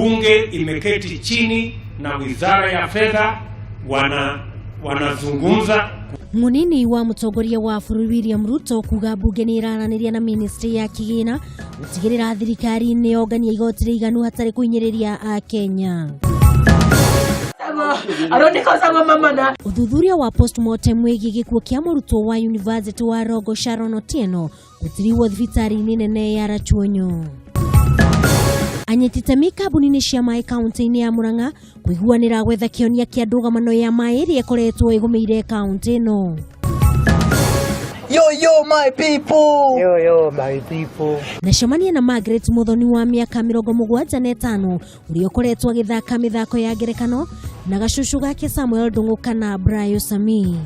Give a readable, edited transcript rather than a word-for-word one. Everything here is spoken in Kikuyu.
Bunge imeketi chini na Wizara ya Fedha wanazungumza. Munini wa mutongoria wa bũrũri William Ruto kuga mbunge nĩ ĩraranĩria na ministry ya kĩgĩna gũtigĩrĩra thirikari nĩ yongania igoti rĩiganu hatarĩ kũhinyĩrĩria Akenya. Ũthuthuria wa postmortem wĩgiĩ gĩkuũ kĩa mũrutwo wa yunivasĩtĩ wa Rongo Sharon Otieno gũtirihwo thibitarĩ-inĩ nene ya Rachuonyo. Anyiti itemi kambuni-inĩ cia maĩ kaunti-inĩ ya Murang'a kũiguanĩra gwetha kĩhonia kĩa ndũgamano ya maĩ ĩrĩa ĩkoretwo ĩgũmĩire kaunti ĩno. Yo, yo, my people. Yo, yo, my people. Nacemania na Margaret Muthoni wa mĩaka 75 ũrĩa ũkoretwo agĩthaka mĩthako ya ngerekano na gacucu gake Samuel Ndung'u kana Brayo Sami.